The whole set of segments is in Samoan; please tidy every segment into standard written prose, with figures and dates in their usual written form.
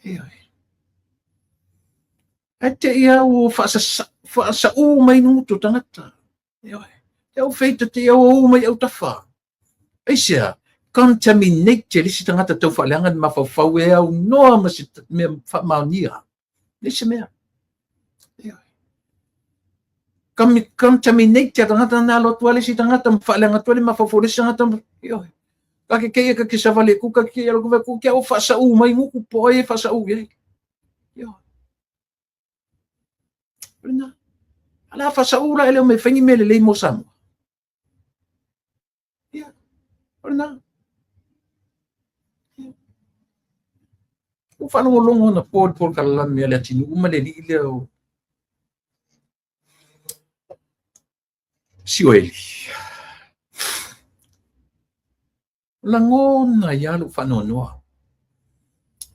Ioe. Ae te i au o faasaū mai nugutu o tagata. Ioe. Te au feita te i au o mai au tafa. Aisea, contaminate le isi tagata tau faaleaga ni mafaufau e au noa ma se mea faamaonia. Le se mea. Ioe. Contaminate a tagata na alo atu le isi tagata ma faaleaga atu le mafaufau le isi tagata. Ioe. Ka ke keia ka ke savali ku ka ke keia ku ku ke au faasaū mai nguku po ai e faasaū i ai. Ioe. Lena. Ala faasaū la ele o me whaini me le lei mo Samoa. Ia, o lena. Ia. Ua faalogologo na po le polokalame a le atunuu ma le alii lea o Sioeli. Lagona ai lou faanoanoa.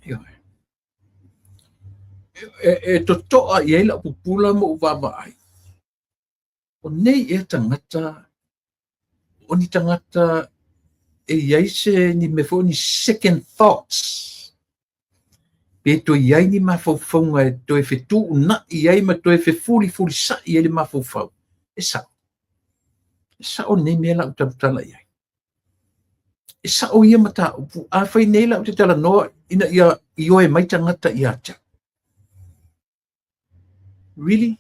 Ioe. E totoa i ai lau pupula ma ou vaavaai. O nei ea tagata, o ni tagata e i ai se ni mea foi ni second thoughts, pe toe i ai ni mafaufauga e toe fetuunai ai ma toe fefulifulisa'i ai le mafaufau. E sa'o. E sa'o lenei mea la ou tautala i ai. E sa'o ia mataupu, afai nei la ou te talanoa ina ia ioe mai tagata ia te au. Really?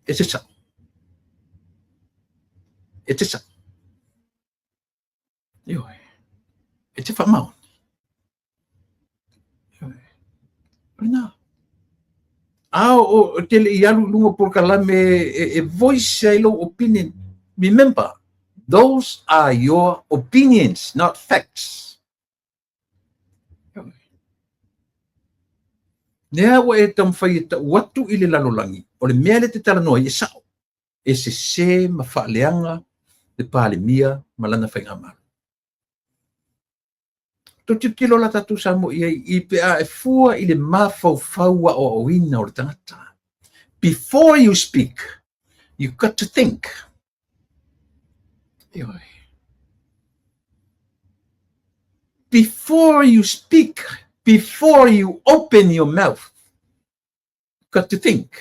E te sa'o. E te sa'o. Ioe. E te faamaoni. Ioe. O lena. A o te le i alu i luga o polokalame e voice ai lou opinion. Remember, those are your opinions, not facts. Lea ua e taumafai e tau atu i le lalolagi, o le mea lea e te talanoa ai e sao, e sese ma faaleaga le Palemia ma lana faigamalo. Tou tilotilo la tatou Samoa i ai i pe a e fua i le mafaufau aoaoina o le tagata. Before you speak, you got to think. Ioe. Before you speak, before you open your mouth, you got to think.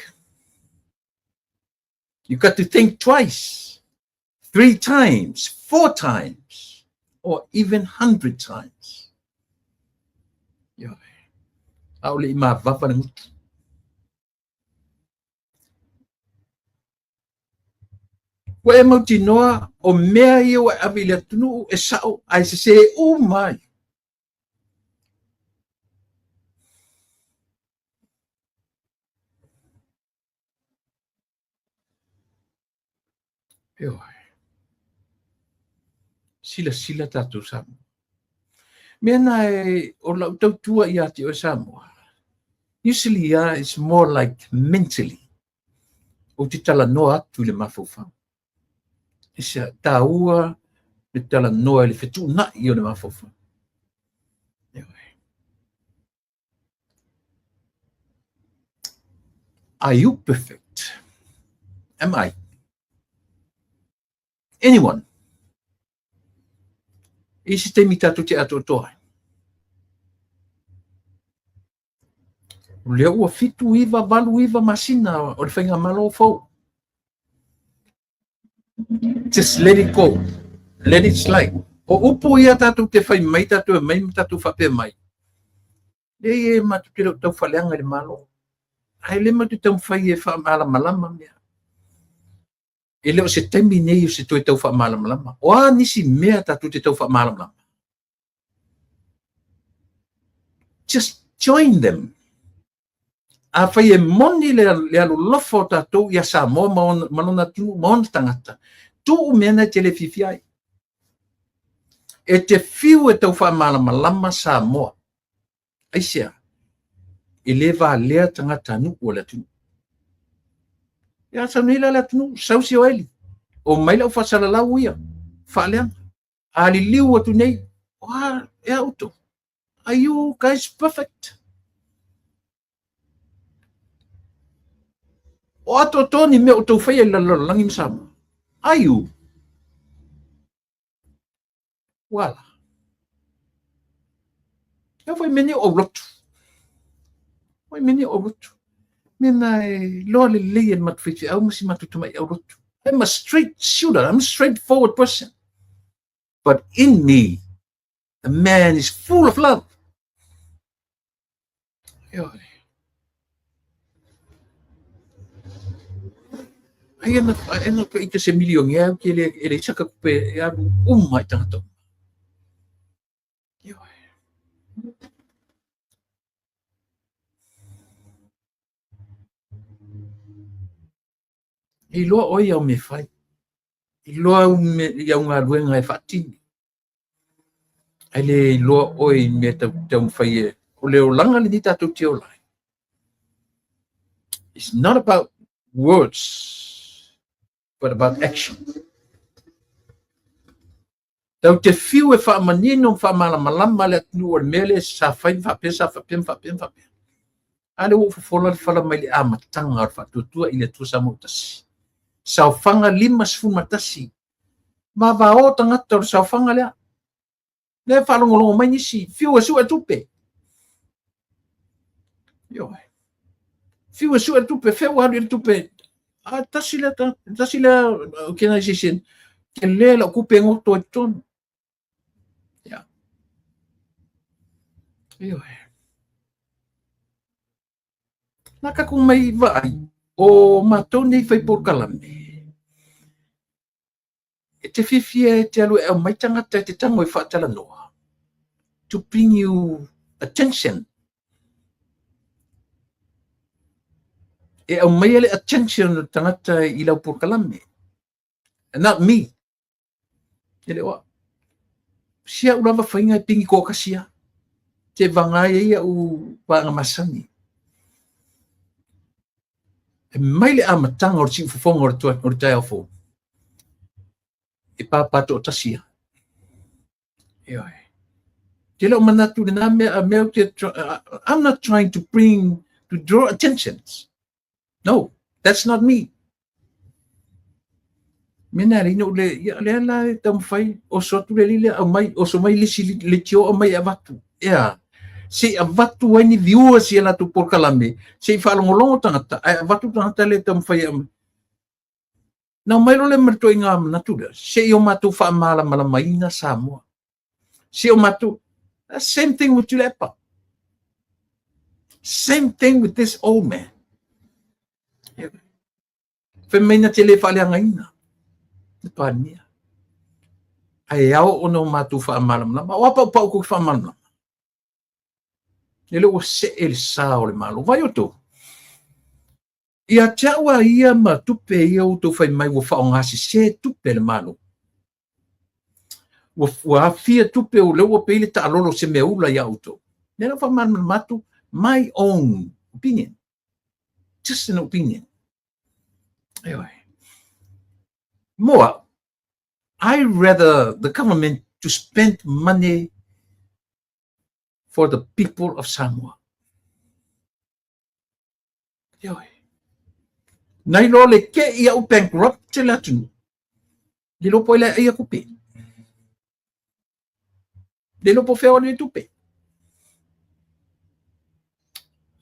You got to think twice, three times, four times, or even 100 times. Ioe. A'ole i mavafa le gutu. Ua e mautinoa o mea ia ua e ave i le atunuu e sa'o ae sesē uma ai. Ioe. Silasila tatou Samoa. Mea na e o lau tautua ia te oe Samoa. Usually it's more like mentally. Ou te talanoa atu i le mafaufau. E se tāua le talanoa i le fetuunai o le mafaufau. Ioe. Are you perfect? Am I? Anyone? I se taimi tātou te atoatoa ai. O lea ua 7, 9, 8, 9 masina o le faigamalo fou. Just let it go. Let it slide. O upu ia tātou te whai mai, tātou e mai, ma tātou whapea mai. Leai e matou te le o tauwhaleaga i le Malo. Ae le matou te taumafai e whaamalamalama mea. E le o se taimi nei o se toe tau whaamalamalama. O a nisi mea tātou te tau whaamalamalama? Just join them. Afai e moni le, le alolofa o tatou ia Samoa ma ona, ma lona atunuu ma ona tagata, tuu mea na e te le fiafia ai. E te fiu e tau faamalamalama Samoa. Aisea? E le valea tagata nuu o le atunuu. Ia sau nei la le atunuu, sau si oeli. O mai lau faasalalau ia, faaleaga. A liliu atu nei, o a, e a outou. Are you guys perfect? O atoatoa ni mea o tou faia i le lalolagi ma Samoa. Are you? Ua ala. E foi mea nei o aulotu. Oi mea nei o aulotu. Mea na e loa lelei e le matou faifeau ma si matou tamai aulotu. I'm a straight shooter. I'm a straightforward person. But in me, the man is full of love. Ioe. Ai ana, ai ana ka ita se milionea au ke le, e le isaka kupe e alu uma i tangata uma. Ioe. E iloa oe i au mea e fai. Iloa au me, i au galuega e faatino. Ae le iloa oe i mea tau taumafai e o le olaga lenei tatou te ola ai. It's not about words, but about action. Tau te fiu e faamanino ma faamalamalama le atunuu o le mea lea sa fai ma faapea, sa faapea ma faapea ma faapea. A lea ua ou fofola le fala mai le amataga o le faatuatua i le Atua Samoa ua tasi. Saofaga 51. Vavao tagata o le saofaga lea. Lea e faalogologo mai nisi, fiu e sue tupe. Ioe. Fiu e sue tupe, fea ua alu i le tupe. A tasi lea, tasi lea organization, ke le lau kupe e goto i totonu. Ia. Ioe. Na tatou mai vaai, o matou nei fai polokalame, e te fiafia e te alu e aumai tagata e te tago e faatalanoa, to bring you attention. E aumaia le attention o le tagata i lau polokalame. And not me. E le o au. Si au lava faiga e pigi toatasi lava. Te vaga ai ai au vaega masani. E mai le amataga o le siufofoga o le, o le taeao fou, e pāpā toatasi lava. Ioe. Te le o manatu i lena mea, a mea ou te, I'm not trying to bring, to draw attentions. No, that's not me. Mena le ino le ia le la e taumafai oso atu le lile au mai oso mai le si le tio au mai avatu. Ea se avatu ai ni viewers ia latou polokalame se i faalogologo tagata ae avatu tagata le taumafai e Na aumai loa lea ma le ituaiga manatu lea, se i o matou faamalamalamaina Samoa. Se i o matou, same thing with Tuilaepa. Same thing with this old man. Fai mai na te le faaleagaina le Palemia. Ae ao ona o matou faamalamalama. O a paupau kou faamalamalama? E le ua see le sa o le Malo. Vai outou. Ia te au a ia ma tupe ia ua outou fai mai ua faaaogasese tupe a le Malo. Ua, ua afia tupe o lea ua pei le taalolo o se mea ula iā outou. Lea la ua faamalamalama atu my own opinion. Just an opinion. Ioe. Mo au, I rather the government to spend money for the people of Samoa. Ioe. Nai loa le ke i au bankrupt le atunuu. Le lopo i le aia kupe. Le lopo fea o le tupe.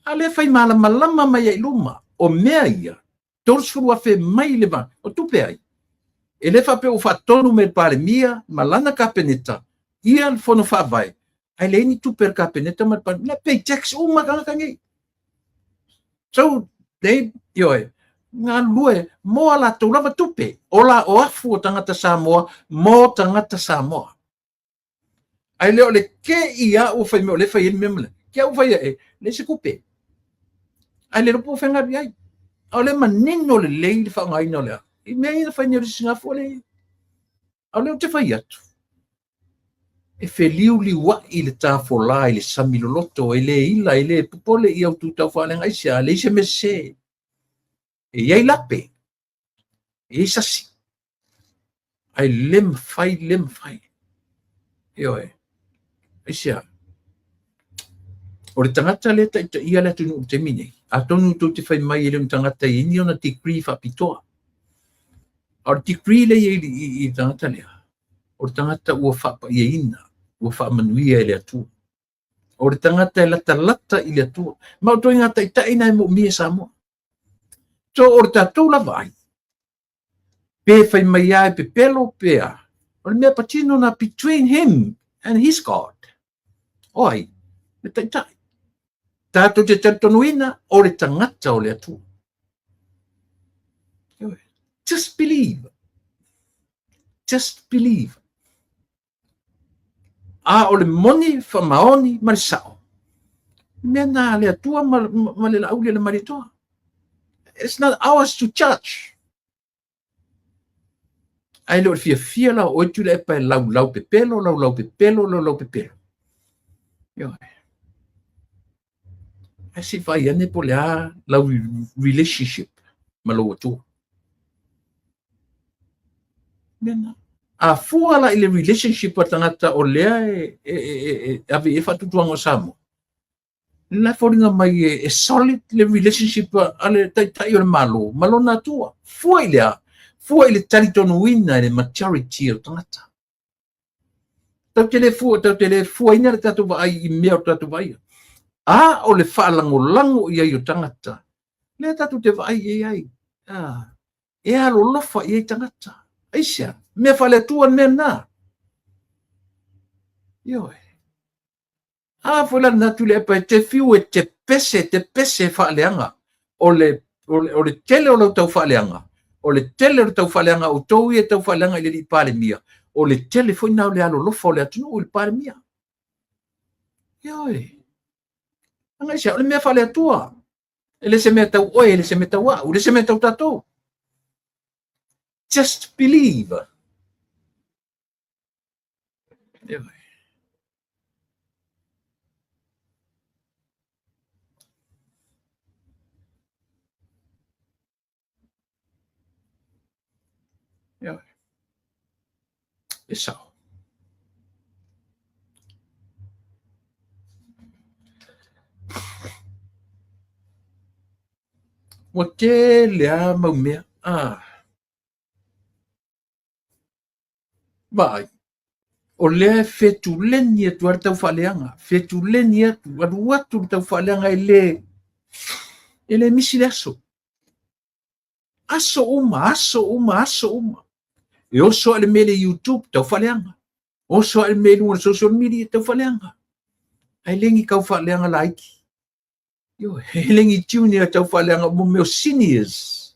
A le fai malamalama mai ai luma. O mea ia, 30,000 mai le va, o tupe ai. E le faapea ua faatonu mai le Palemia ma lana Kapeneta ia le fono faavae, ae leai ni tupe a le Kapeneta ma le Palemia. Na pay tax uma tagata nei. So, they, ioe, galulue mo a latou lava tupe. O la o afu o tagata Samoa mo tagata Samoa. Ae le o le ke i a ua fai mea o le fai ai le mea ma le. Ke au fai e, le se kupe. Ae le lopo fenga bi ai. A o le manino lelei le faaaogaina o le a. I mea ia na fai nei o le sisigafua le. A o lea ou te fai atu. E feliuliuai le tafolā i le sami loloto, e le ila, e le popole i au tūtau faaleagaisia, a leai se mea sese. E i ai lape, e i ai sasi, ae le mafai, le mafai. Ioe, aisea? O le tagata lea e taitaia le atunuu i le taimi nei, atonu tou te fai mai e le o ni tagata e i ai ni ona degree faapitoa. A o le degree lea e i ai i le tagata lea, o le tagata ua faapaiaina, ua faamanuia e le Atua. O le tagata e latalata i le Atua. Ma o ituaiga taitai na e moomia e Samoa. So o le tatou lava ai, pe fai mai lava e pepelo pe a, o le mea patino na between him and his God. O ai? Le taitai. Tatou te talitonuina o le tagata o le Atua. Just believe. Just believe. A o le moni, faamaoni ma le sao, mea na a le Atua ma le Laauli a le Malietoa. It's not ours to judge. Ae le o le fiafia la o oe Tuilaepa e laulau pepelo, laulau pepelo, laulau pepelo. Ioe. Ae se i vaai ane po o le a lau relationship ma lou Atua. Mea na. A fua la i le relationship a tagata o lea e, e, e, e, e ave i ai faatuatuaga o Samoa, la e foliga mai e, e solid le relationship a le taitai o le Malo ma lona Atua. Fua i le a? Fua i le talitonuina e le majority o tagata. Tatou te le fua, tatou te le fuaina le tatou vaai i mea o tatou vaaia. A o le faalagolago i ai o tagata, lea tatou te vaai i ai. Ah, e alolofa i ai tagata. Aisea? Mea faale-Atua le mea lena. Ioe. A foi la lena Tuilaepa e te fiu e te pese, te pese faaleaga. O le, o le, o le tele o lau tau faaleaga, o le tele o le tau faaleaga outou ia tau faaleaga i le alii Palemia, o le tele foi na o le alolofa o le atunuu i le Palemia. Ioe. Leaga aisea, o le mea faale-Atua. E le se mea tau oe, e le se mea tau au, e le se mea tau tatou. Just believe. Ioe. Ioe. E sao. Ua tele lava mau mea. Ah. Vaai, o lea e fetuleni atu ai le taufaaleaga, fetuleni atu, alu atu le taufaaleaga e le, e le misi le aso. Aso uma, aso uma, aso uma. E oso lava le mea i le YouTube, taufaaleaga. Oso lava le mea i luga o le social media, taufaaleaga. Ae le ni taufaaleaga laiti. Ioe, e le ni junior taufaaleaga, mo mea o seniors.